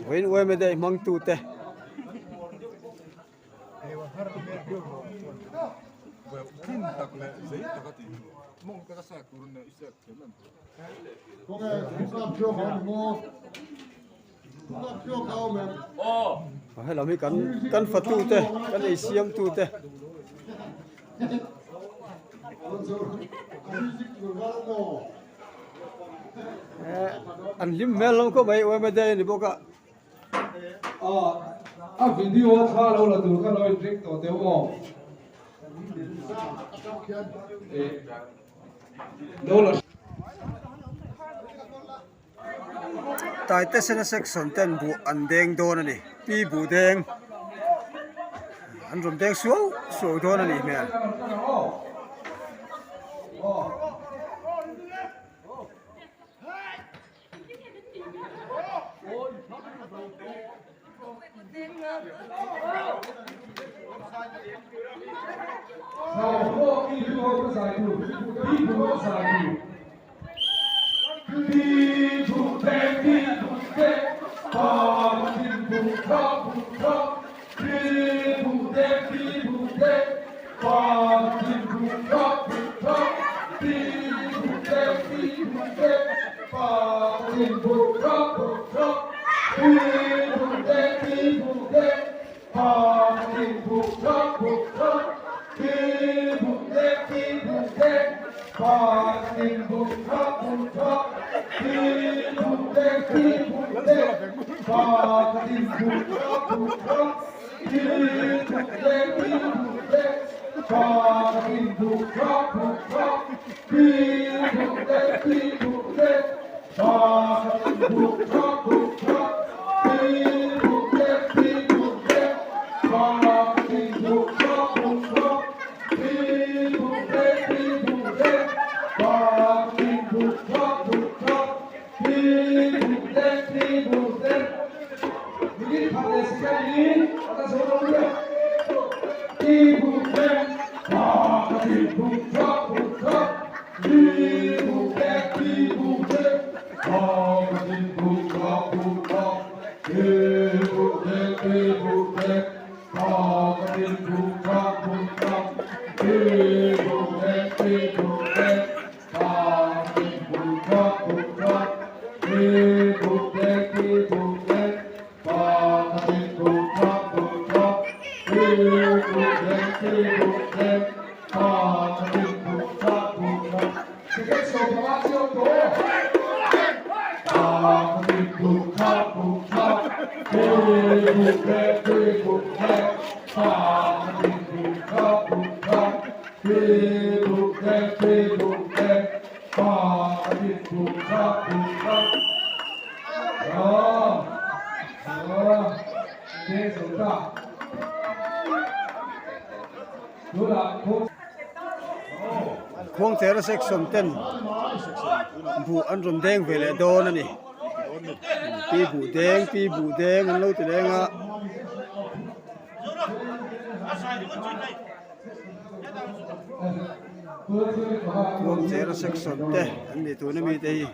Vawiin UMA day hmangtute. Helam hi kan kan fatute kan ei siamtute. An hlim hmel hlawm khawp mai UMA day a ni bawk a. A video a thla lo la tur kha lo in ring tawh teh u aw. Lo la. Taite sena section ten buh an deng dawn a ni pi buh deng an rawn deng suau suau dawn a nih hmel. Khuangchera section ten buh an rawn deng ve leh dawn a ni pi buh deng pi buh deng an lo ti leng a. Khuangchera section te an ni tuna mite hi.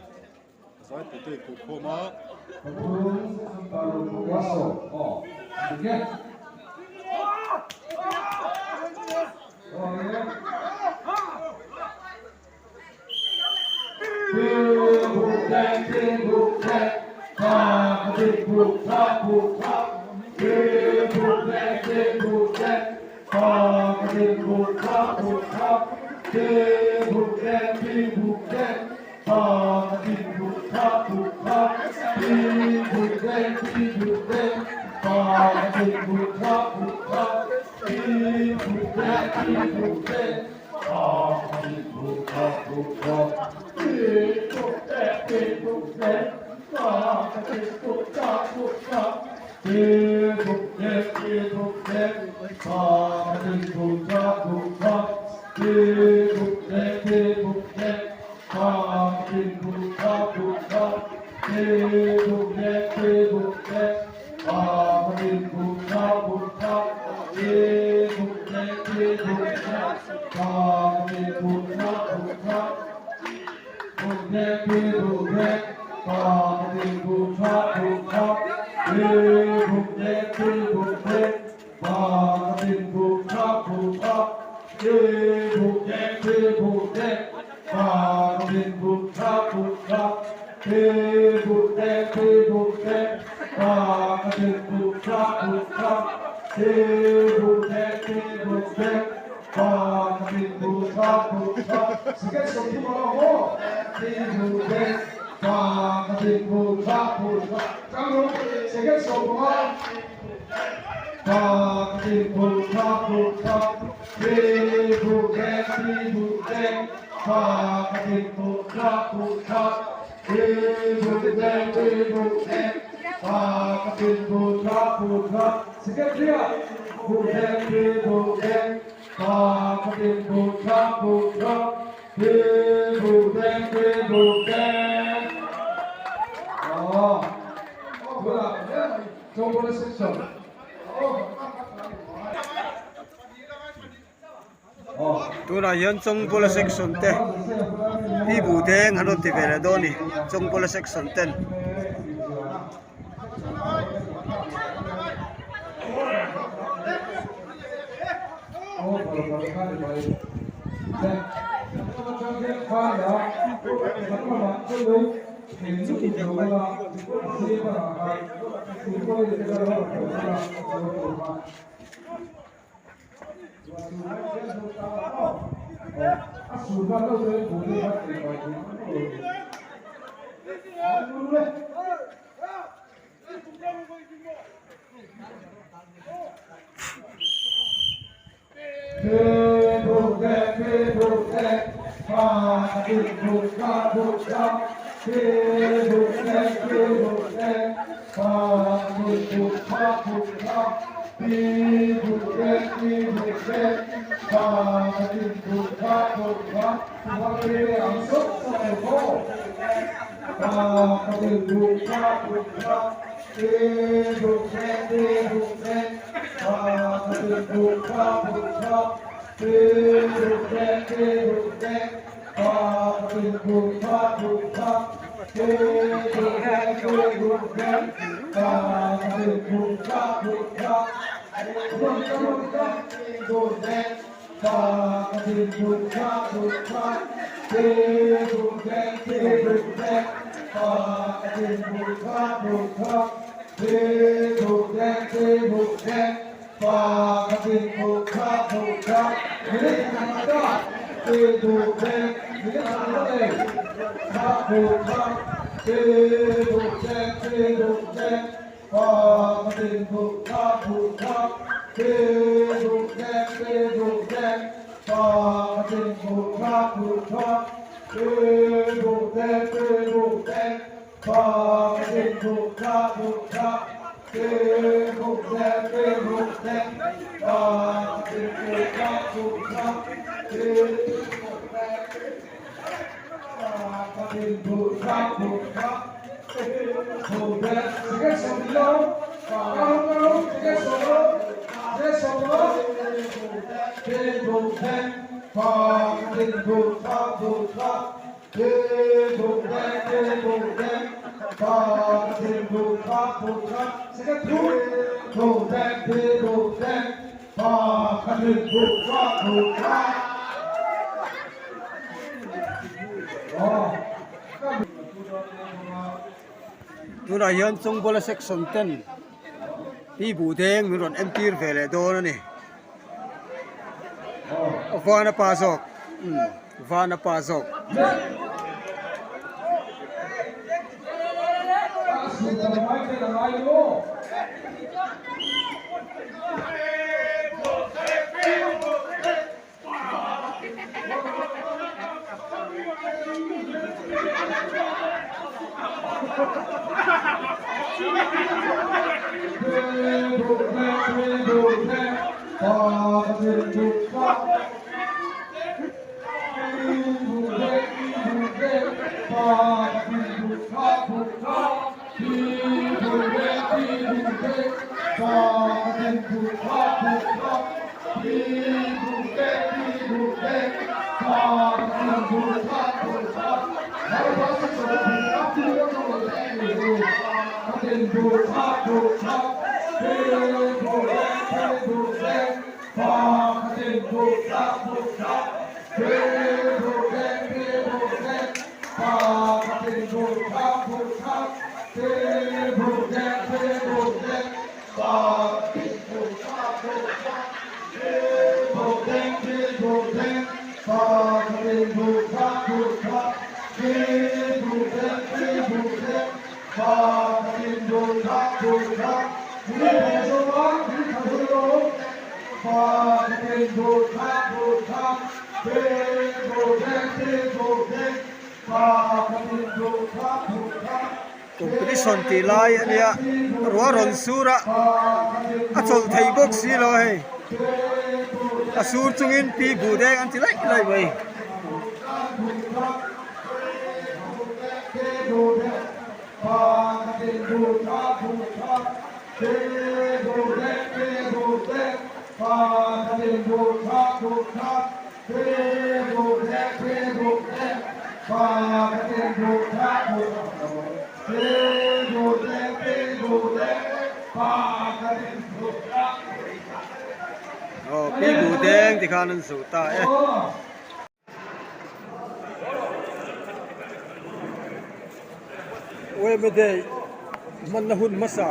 buh deng pa ka tin buh tha buh tha pi buh deng pi buh deng pa ka tin buh tha buh tha pi buh deng pi buh deng pa ka tin buh tha buh tha pi buh deng pi buh deng pa ka tin buh tha buh tha second 30 a la awm aw pi buh deng pa ka tin buh tha buh tha chang rawh second 15 pa ka tin buh tha buh tha pi buh deng pi buh deng pa ka tin buh tha buh tha pi buh deng pi buh deng pa ka tin buh tha buh tha second 3 ah buh deng pi buh deng pa ka tin buh tha buh tha pi buh deng pi buh deng aw tunah Chawngkawla section Tunah hian Chawngkawla section te pi buh deng an rawn ti ve leh dawn a ni Chawngkawla section ten. Tunah hian Chawngkawla section ten pi buh deng min rawn entir ve leh dawn a ni. Vana pa zawk umm vana pa zawk. Competition tih lai a nia ruah rawn sur a a chawlh thei bawk si lo a hei a sur chungin pi buh deng an ti laih laih mai. Aw pi buh deng tikhan an zuh ta e. Weme Day hmanna hun hmasa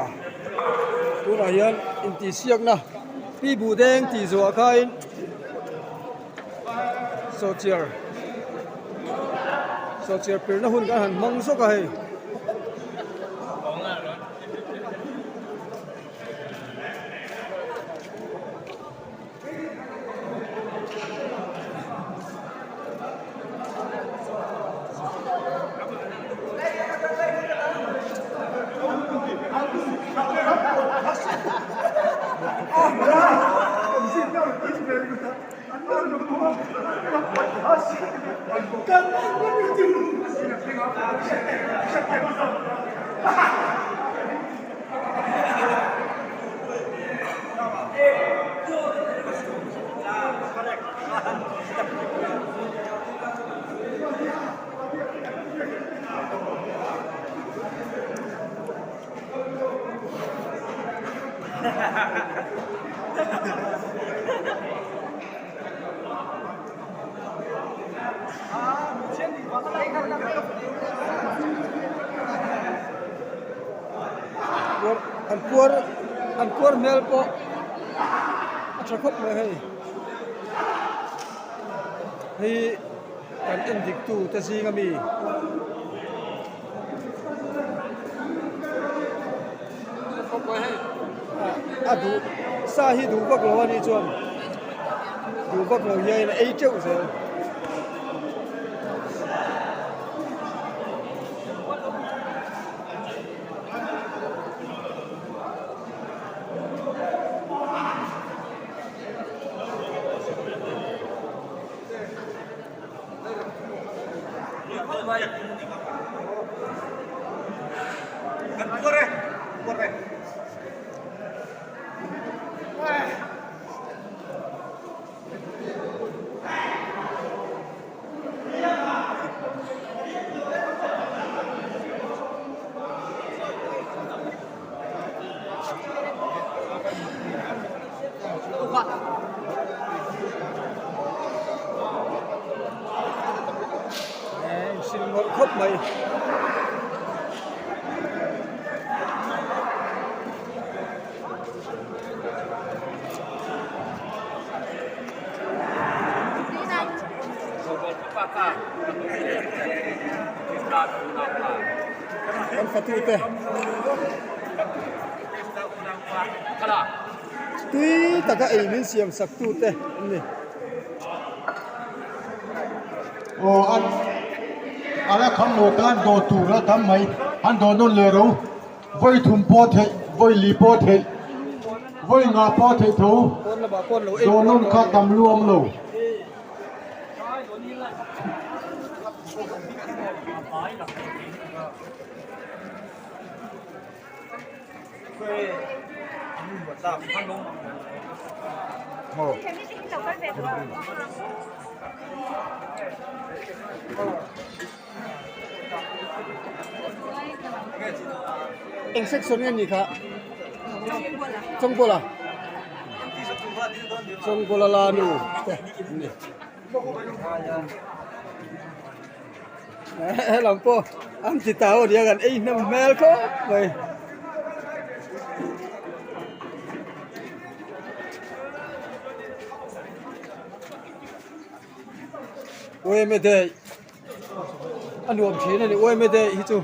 tunah hian intihsiakna pi buh deng tih zawhah khain sawhchiar sawhchiar pirna hun kan han hmang zawk a hei. An puar an puar hmel pawh a tha khawp mai hei hei kan en dik tu te zing ami a duh sa hi duh vak lo a nih chuan duh vak lo hian a ei teuh zel. Inhrilh khawp mai. Kan fatute tui taka ei min siam sak tute an ni. Aw an ala kham lo tan dawh tur a tam mai an dawh nawn leh ro. Vawi thum pawh theih, vawi li pawh theih, vawi nga pawh theih tho, dawhnawn kha tam luam lo. Eng section nge ni kha? Chawngbuala Chawngbuala la nu te an ni helam pawh an ti tau a nia kan ei hnem hmel khawp mai. Uaime day a nuam thin a ni uaime day hi chu.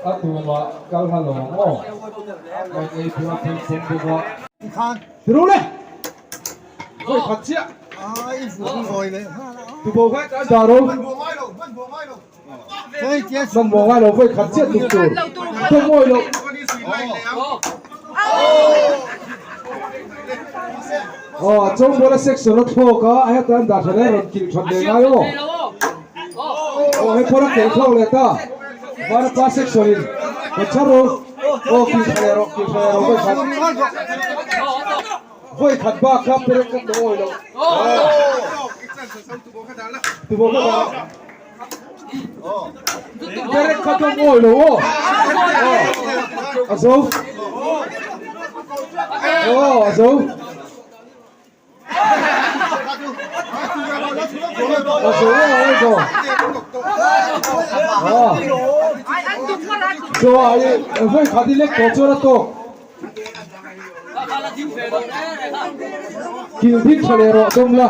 A tumah kal ha lo ang aw. Kan ei phur thei pawm bawk a. Tiru le! Vawi khat chiah. Tubo kha ka dah ro. Hmanhmawh ngai lo vawi khat chiah tuk tur. Thawmhawi loh. Aw a chawngbuala section a thlawk a, a heta an dah tha leh rawn kilh that leh ngai aw. Aw he phawr a kelh thlawk leh ta. Vanapa section in rawn chhar ro. Aw kilh tha leh rawh, kilh tha leh rawh vawi khat. Vawi khat bak kha perek ka tawh awi loh. Tubo kha dah la. Perek kha tawng awi lo aw. A zo. Aw a zo. A zo aw a zo. Aw. Zo a i vawi khat i lek tawh chuan a tawk. Kil bik tha leh rawh dawm la.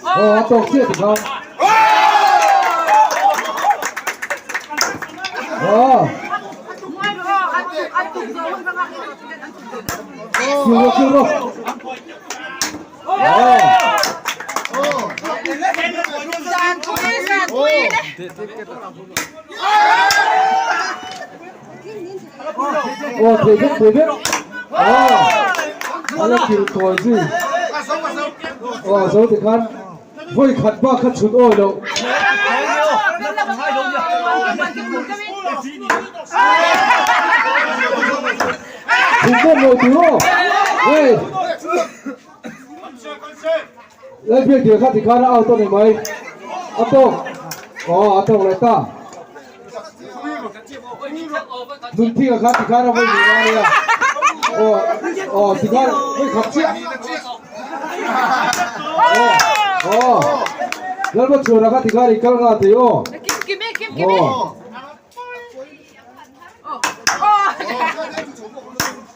Aw a tawk chiah tikhan. Aw. Kil rawh kil rawh. Aw. Aw thei vek thei vek. Aw. Ala kil tawi zui. Aw zo tikhan vawi khat bak kha chhun awi loh. Chhun pawh mawi tur aw. Hei. Lalbiak dil kha tikhan a out a ni mai. A tawk. Aw a tawk leh ta. Nunthing a kha tikhan a vawi ni a nia. Aw aw tikhan vawi khat chiah. Aw aw Lalpa chhuan a kha tikhan i kal nghal thei aw. Aw.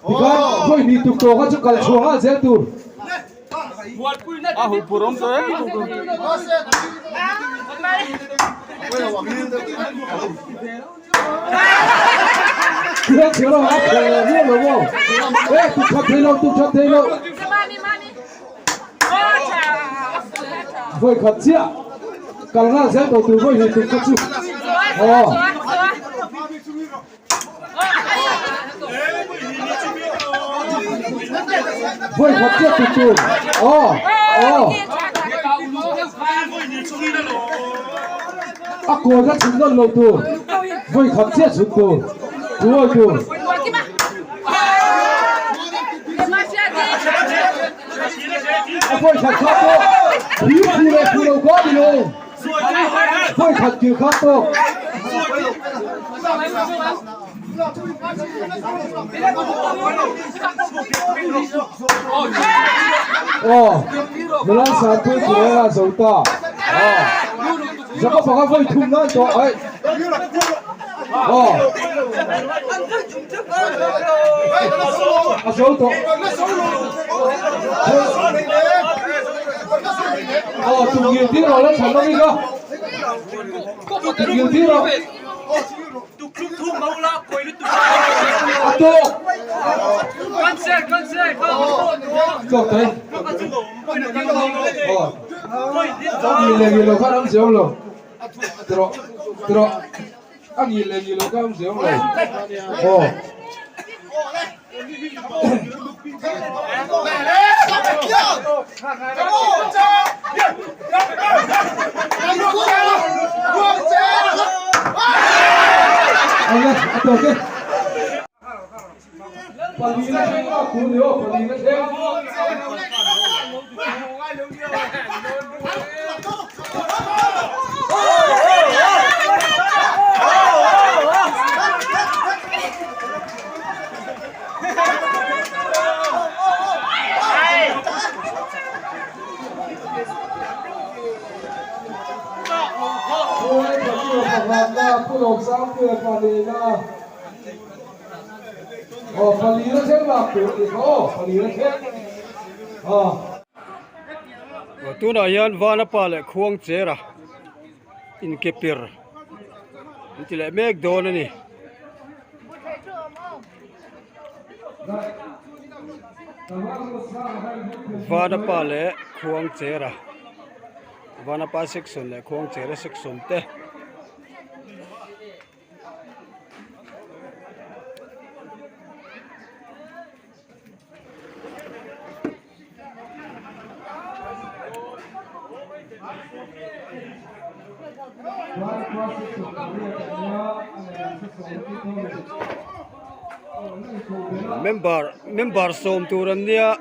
Tikhan vawi hnih tuk tawh kha chu kal chhuah nghal zel tur. A huh phur awm tawh em Thil thil a thei lo viau lo maw? E tuk that thei lo tuk that thei lo. Vawi khat chiah kal nghal zel tawh tur vawi hnih tuk kha chu. Aw. Vawi khat chiah tuk tur. Aw. Aw. A kawi kha chhun nawn lo tur. Vawi khat chiah chhun tur. Tuawi tur. A vawi khat kha pawh thir phu leh phu lo kha ni lo. Vawi khat kil kha tawk. Aw, Milan Sanpui Puela zo ta. Aw, Zaka panga vawi thum nan tawh ai. Aw, a zo tawh. Aw, tungil tir rawh la chhan awm ila. Tungil tir rawh. A tawk. Tawk thei. Aw, a ngil leh ngil lo khan awm zeu lo. Tirawh, tirawh. A ngil leh ngil lo khan awm zeu lo. Aw. Awle, a tawk e. Palina thleng a tur ni aw, palina thleng. Tunah hian Vanapa leh Khuangchera inke pir an ti leh mek dawn a ni. Vanapa leh Khuangchera Vanapa section leh Khuangchera section te. Member member sawm tur an nia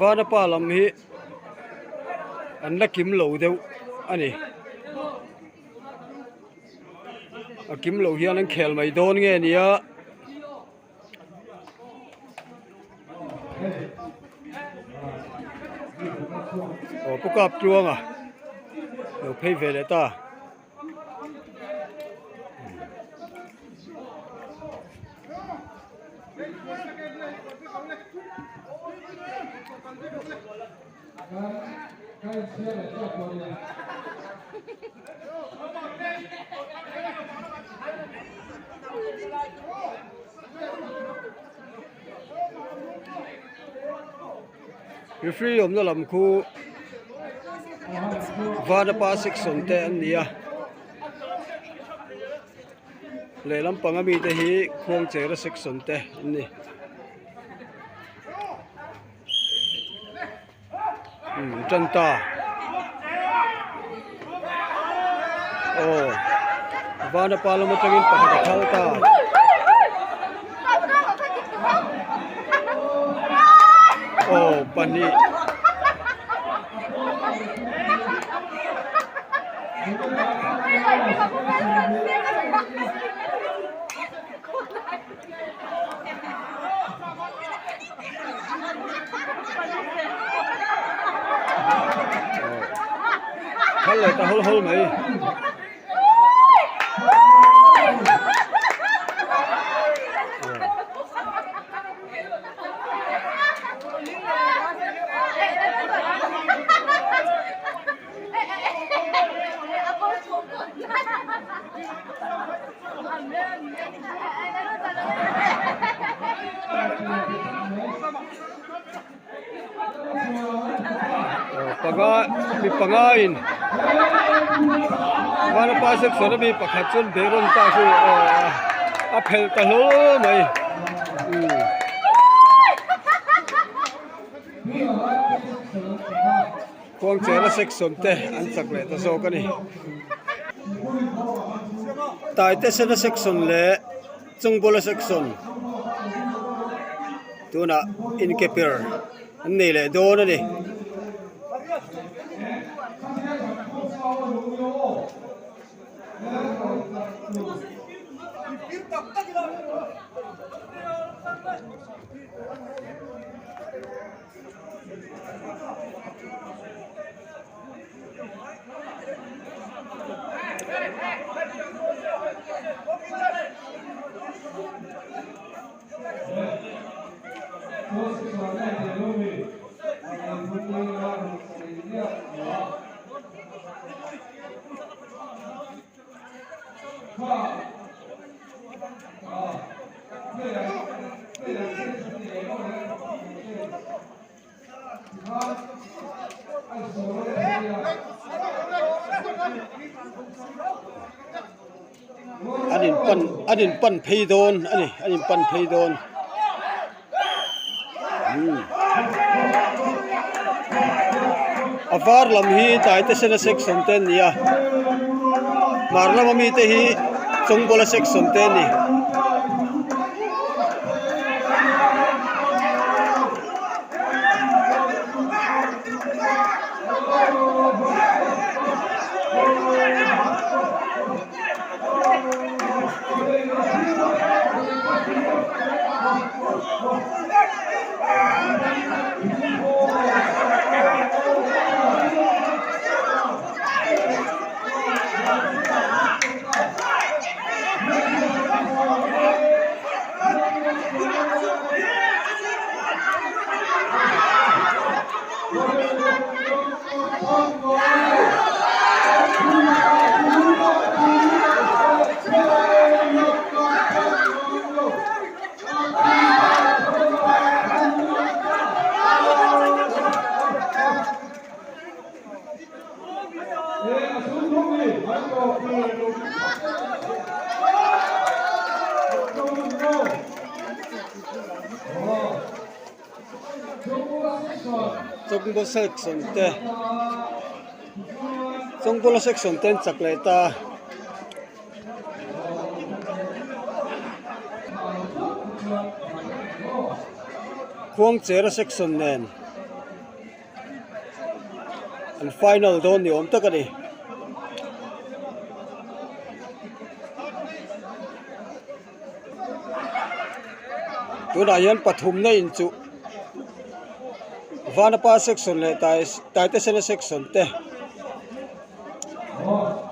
Vanapa lam hi an la kim lo deuh a ni. A kim loh hian an khel mai dawn nge nia. Aw pu kap tluanga lo phei ve leh ta. Referee awmna lam khu Vanapa section te an ni a lehlam panga mite hi Khuangchera section te an ni. Umm tan ta aw vanapa lam atangin pakhat a khal ta aw pahnih. Thal leh ta hawl hawl mai. Panga mi panga in vanapa section ami pakhat chuan berawn ta chu a phelh ta hlawl mai umm. Khuangchera section te an chak leh ta zawk a ni. Taitesena section leh Chungbawla section tunah inkepir an nei leh dawn a ni. An in pan an in pan phei dawn a ni an in pan phei dawn umm a var lam hi tlai te sena section te an ni a hmar lama mite hi chawngbawla section te an ni. Chawngbawl section te Chawngbawla section te an chak leh ta. Khuangchera section nen an final dawn ni awm tak a ni. Tunah hian pathumna inchuh Vanapa section leh Taitesena section te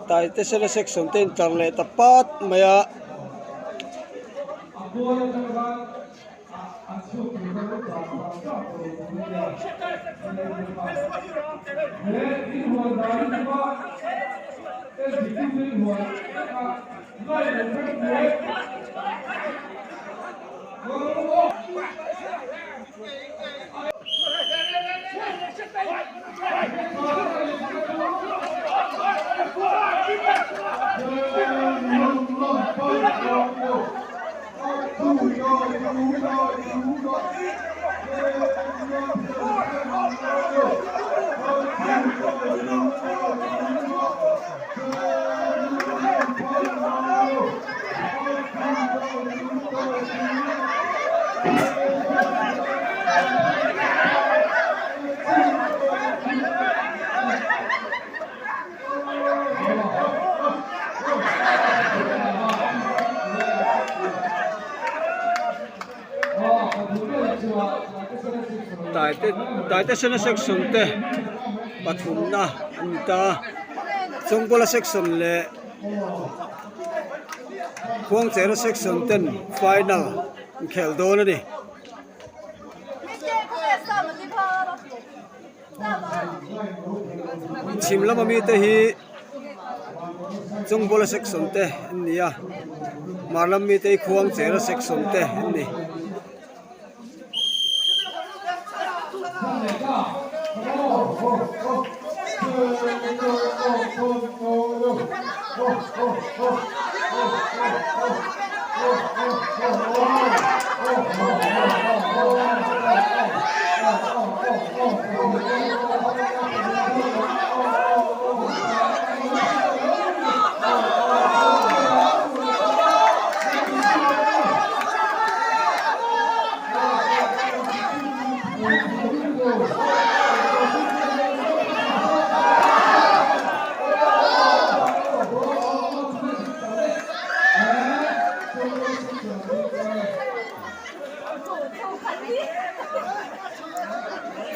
Taitesena section te intlar leh ta pat mai a. Taitesena section te pathumna an ni ta Chawngkawla section leh Khuangchera section ten final an khel dawn a ni. Chhim lama mite hi Chawngbawla section te an ni a hmar lam mite hi Khuangchera section te an ni.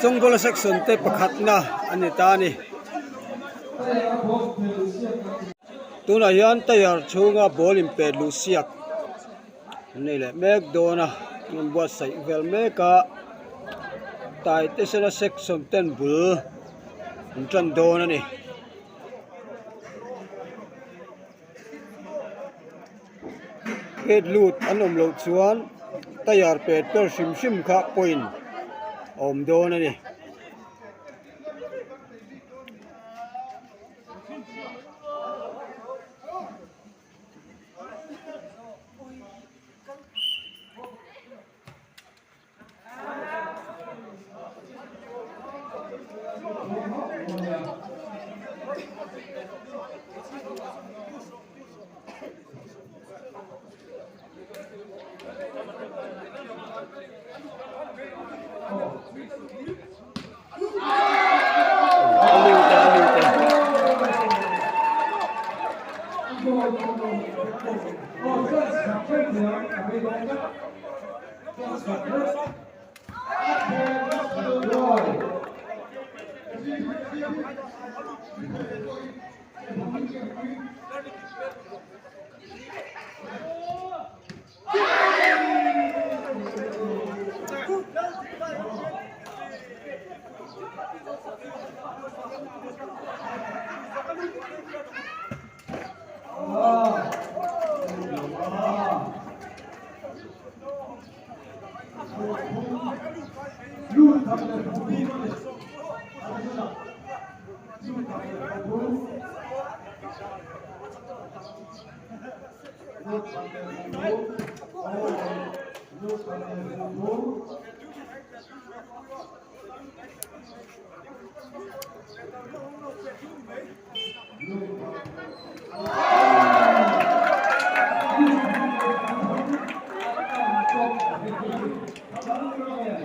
Chawngkawla section te pakhatna a ni ta a ni. Tunah hian tyre chhunga ball inpet luh siak an nei leh mek dawn a an rawn buatsaih vel mek a taitesena section ten bul an tan dawn a ni. Pet lut an awm loh chuan tyre pet per hrim hrim kha point a awm dawn a ni.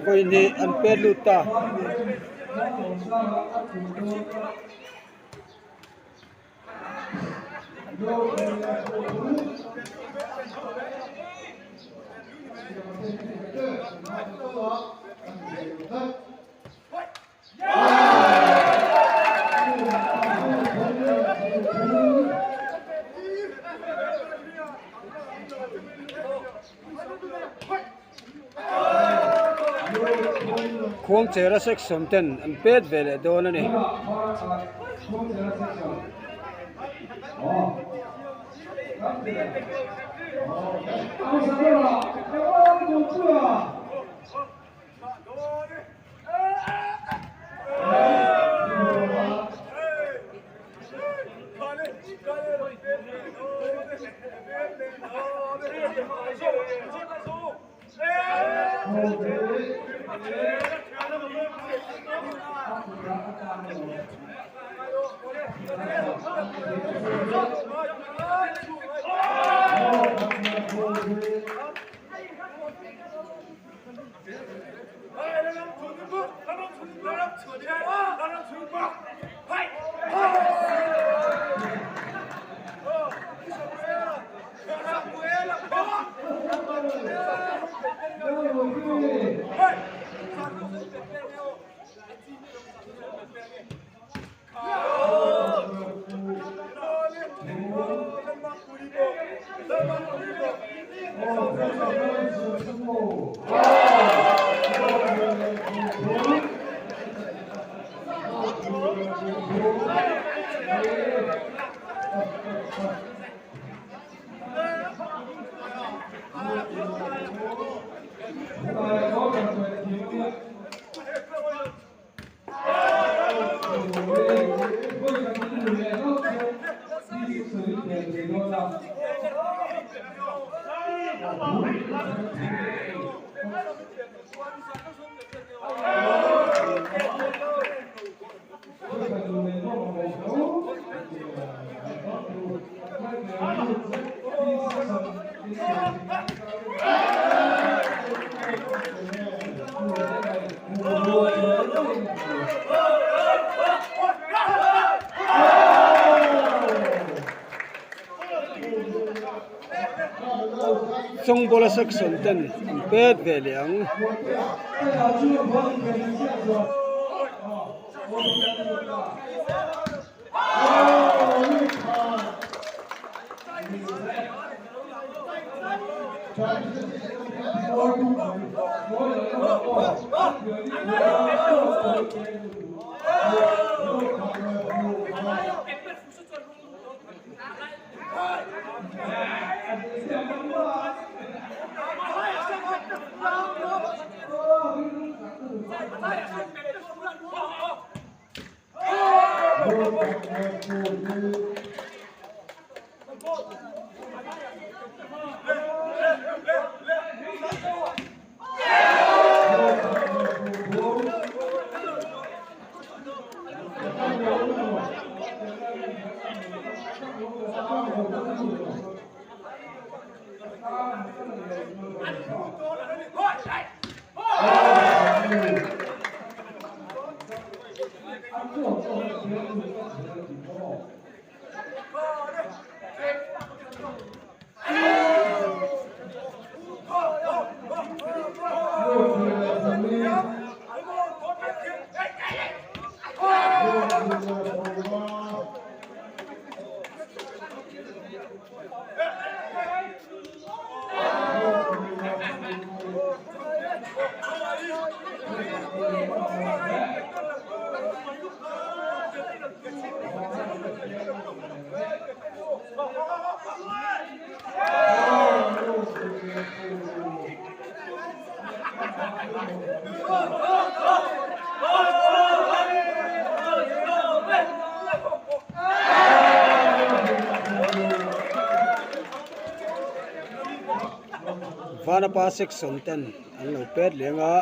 Vawi hnih an pet lut ta. Khuangchera section ten an pet ve leh dawn a ni. Chawngbawla section ten an pet ve leh ang. Vanapa section ten an lo pet leng a.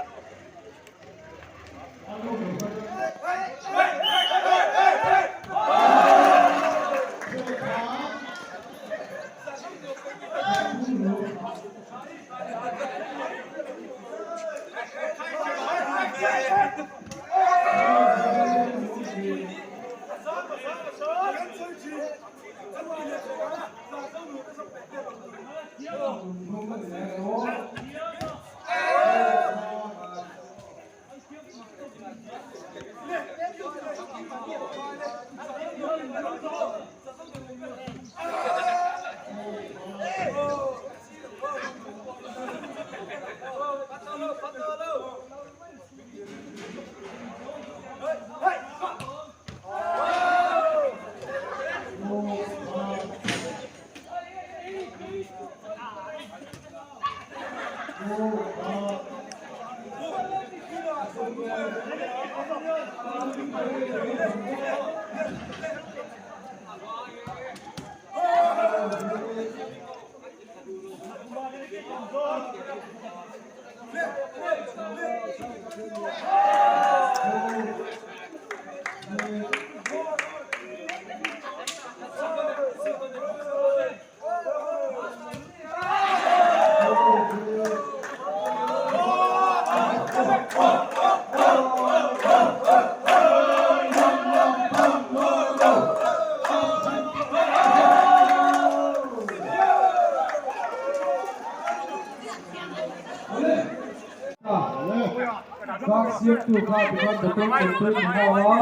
Kak siamtu kha tikhan motor control ni nghal a.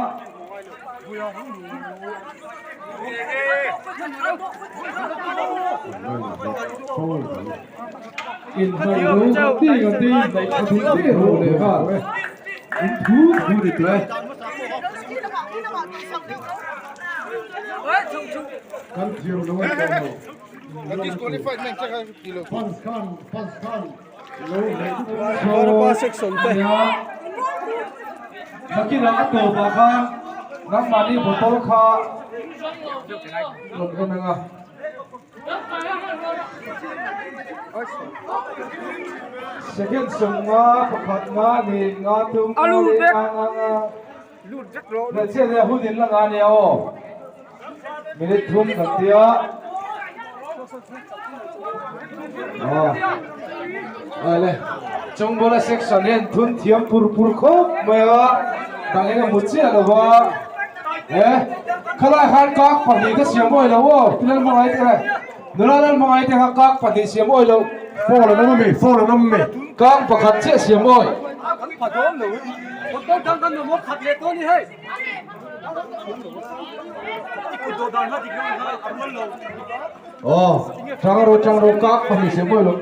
Inhnaih ro kan ti kan ti inhnaih tha thei thei ro leh nghal in thu thu ni tawh e. Kan thiam lo an tawh lo. Fans khan fans khan lo hnaih Varapa section te. Nakinah a tawpah khan nangmahni bottle kha rawn en ang a. Second sawmnga pakhat nga ni nga tum nga li nga nga nga hmeichhia leh hun in la nga nia aw minute thum kan tia aw ale chawngbola section hian thun thiam pur pur khawp mai a dang eng a hmu chiah lo va he khalai khan kak pahnih te siam awi lo aw tilal hmangaih te nula lal hmangaih te kha kak pahnih siam awi lo Foul an awm ami foul an awm ami kak pakhat chiah siam awi aw tang ro tang ro kak pahnih siam awi lo.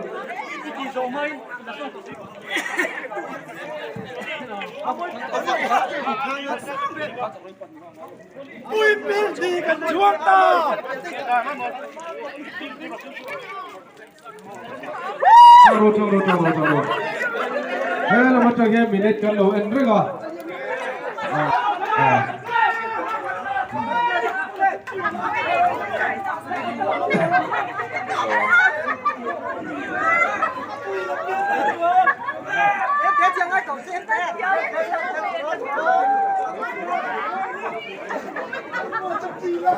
Tang ro tang ro tang ro tang ro he lam atang hian minute kan lo en reng a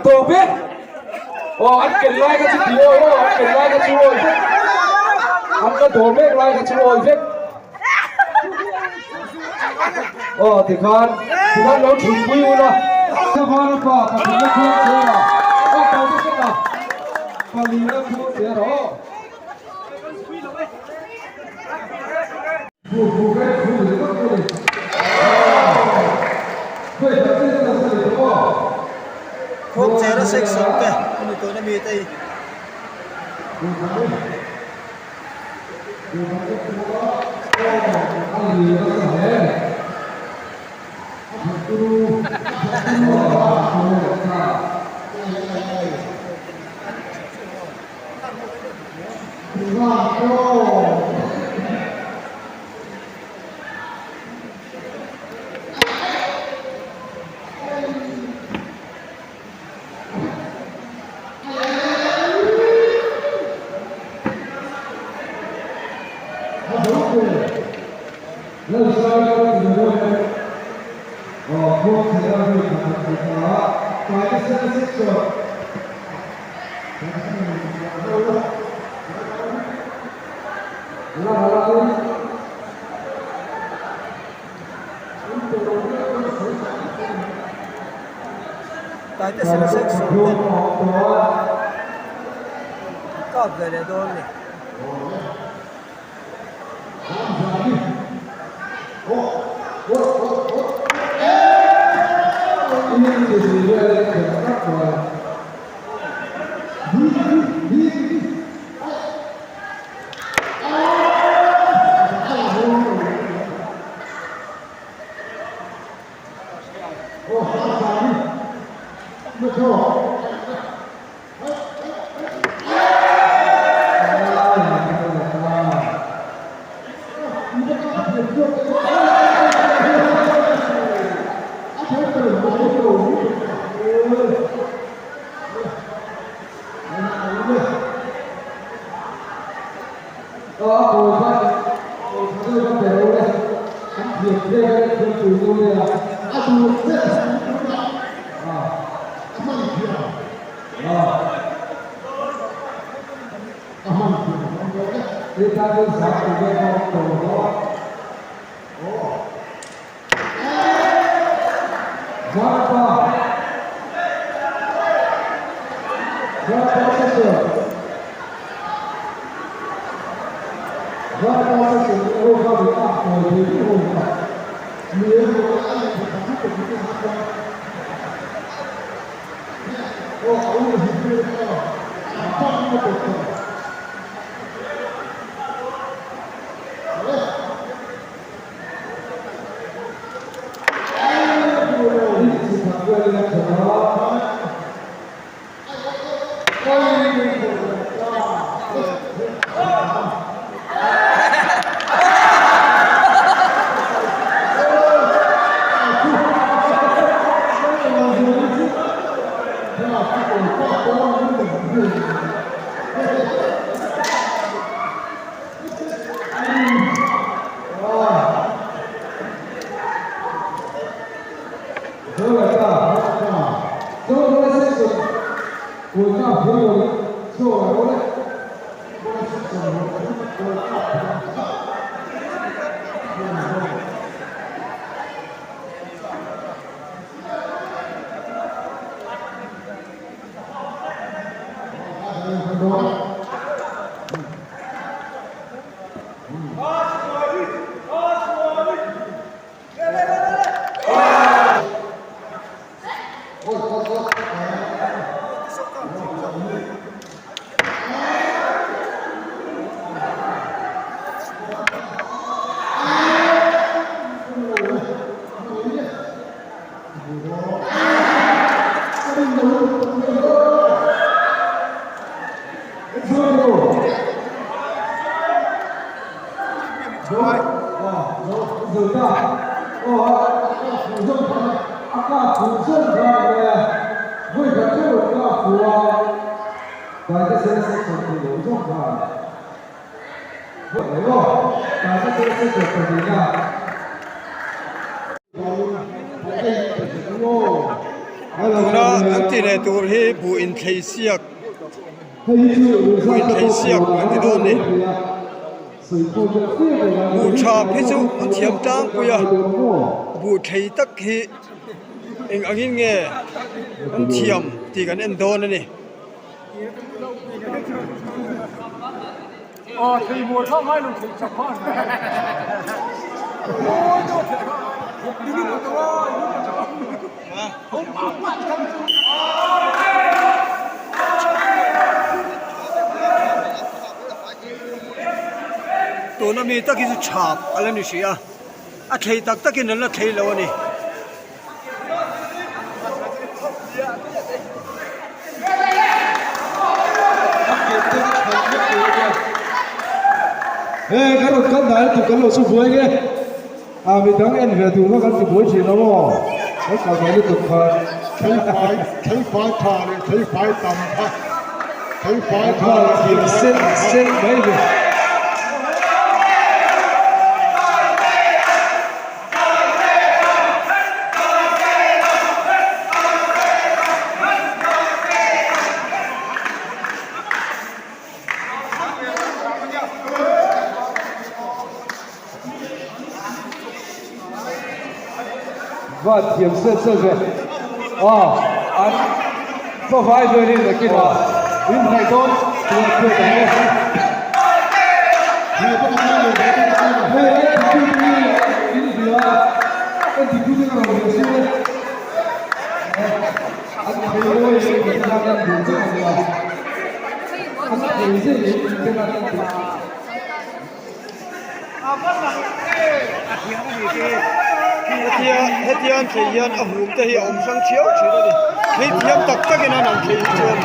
Tawp e! Aw an ken lai kha chu ti awi aw an ken lai kha chu awi vek an la dawr mek lai kha chu awi vek aw tikhan tikhan lo thutpui ula Savana pa pathumna khuang che a aw kal te sek a palina khuang che rawh aw. Kawngchera section te a ni tawh na mi te hi. Taite sena section te kap ve leh dawn a ni. Tuna an ti leh tur hi buh inthlei siak buh inthlei siak an ti dawn a ni buh tha hi chu a thiam tlangpui a buh thlei tak hi eng angin nge an thiam tih kan en dawn a ni. Tuna mi tak hi chu chhap a la ni hrih a a thlei tak takin an la thlei lo a ni. He kan rawn kal hnai lutuk kan lo chu buai nge a midang en ve tur kha kan ti buai thin lo aw kan kal hnai lutuk kha Theifai theifai tha leh theifai tam kha theifai tha leh thiam sen sen mai ve. Va thiam set set ve aw an va vai velin nakinah in hnaih dawn tuah tuah ta nge. Hetia hetia an thlei hian a hum te hi a awm hrang thiau thin a ni thei thiam tak tak in an han thlei hi chuan.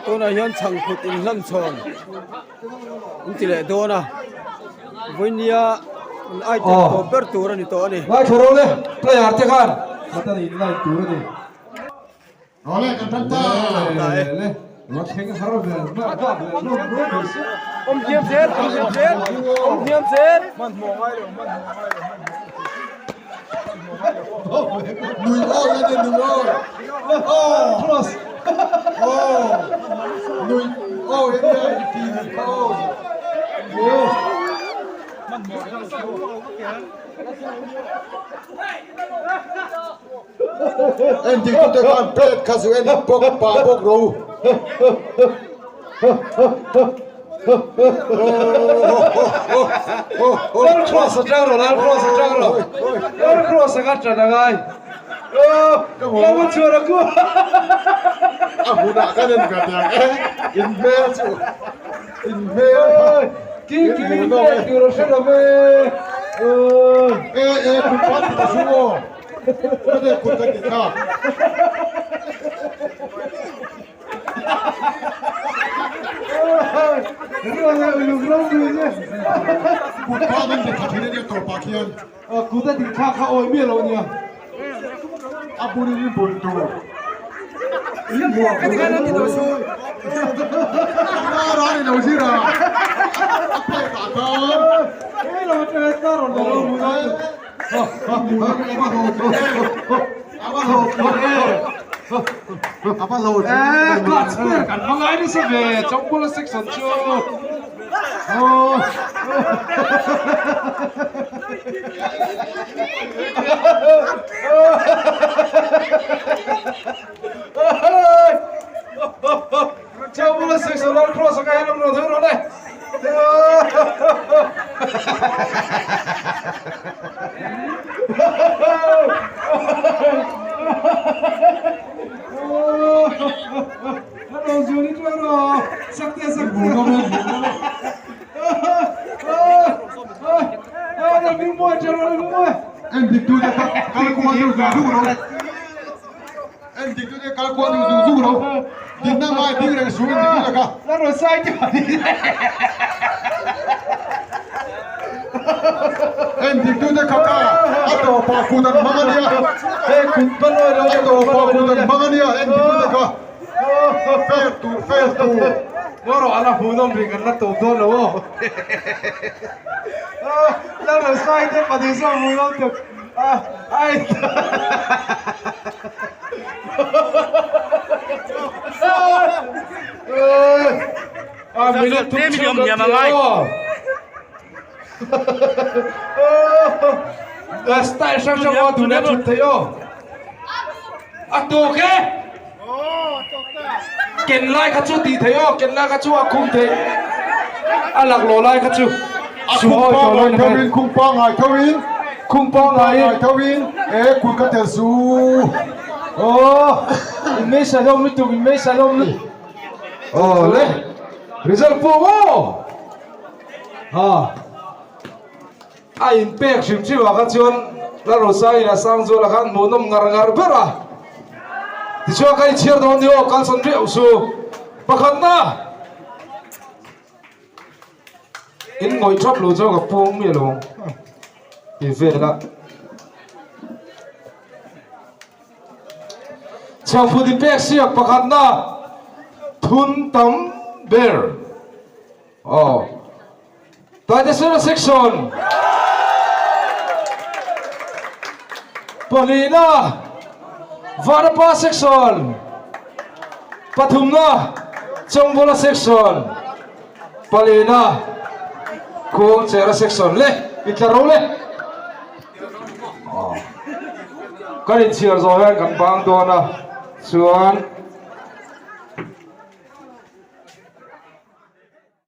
Tunah hian chhangphut inhlan chhawn an ti leh dawn a vawinia an item tawp ber tur a ni tawh a ni. Ngaithla ro le player te khan matan in line tur a ni. Awle kan tan ta. Le lo thleng har vel vak vak leh hlawm hlawm mai se. Awm thiam zel, awm thiam zel, awm thiam zel. Hmanhmawh ngai lo, hmanhmawh ngai lo, hmanhmawh. Nui awi a ni, nui awi. Oh, cross. Oh, nui awi a nia, i ti ni kha aw. Oh. En dik tute khan plate kha zu en bawk pah bawk ro. Lal cross atang ro lal cross atang ro lal cross anga tan angai ka va chhuah ra ku A hunah kan en ka tiang e in hmel chu in hmel ki ki tur a hre lo ve e e kut ka ti aw. Kut ka ti kha. Kut pa nan ti tha thin ania tawpah khian. Kut a tih thlak kha awi miah lo ania. A bul in bul tur. Tar a ni lo zir a. A plate ah khan. Hei lo atanga tar rawn lo lo hmu a. Kan hmangai nasa ve Chawngpawla section chu Chawngpawla section Lal Cross a ka hian an rawn hawi rawn e. Endiktute kal kual deuh zung zung ro. Endiktute kal kual deuh zung zung ro. Dinna ngai ding reng suh endiktute kha. En dik tute kha kha a tawpah kut an hmang a nia. Hei kut hman awi lo A tawpah kut an hmang a nia en dik tute kha. Fair tur fair tur. Ngaw rawh a la hmuhnawm rih kan la tawp dawn lo aw. Lalrosai te pahnih zawk hmuhnawm tuk. Ai. A minute thum chhung kan ti aw. Style hrang hrang aw tuna thut thei aw. A tawk e. Ken lai kha chu tih thei aw, ken lai kha chu a khum thei. A laklawh lai kha chu. A khum pangai tho in, khum pangai tho in, khum pangai tho in, e kut ka tel su. Aw, in mei sa hlawm lutuk, in mei sa hlawm lutuk. Aw le, result pawh maw? Ha. A inpek hrim hrim ah kha chuan Lalrosaiin a sang zual ah khan hmuhnawm ngar ngar ber a. Tichuan ka inchhiar dawn ni aw, kalsawn riauh su. Pakhatna in ngawih thap lo chuan ka pawng miah lo ang ti vel a. Chhawput inpek siak pakhatna thun tam ber aw. Taitesena Section Pahnihna Vanapa Section Pathumna Chawngvawla Section Palina Khuangchera Section le intla ro le Kan inchhiar zawh hian kan bang dawn a chuan.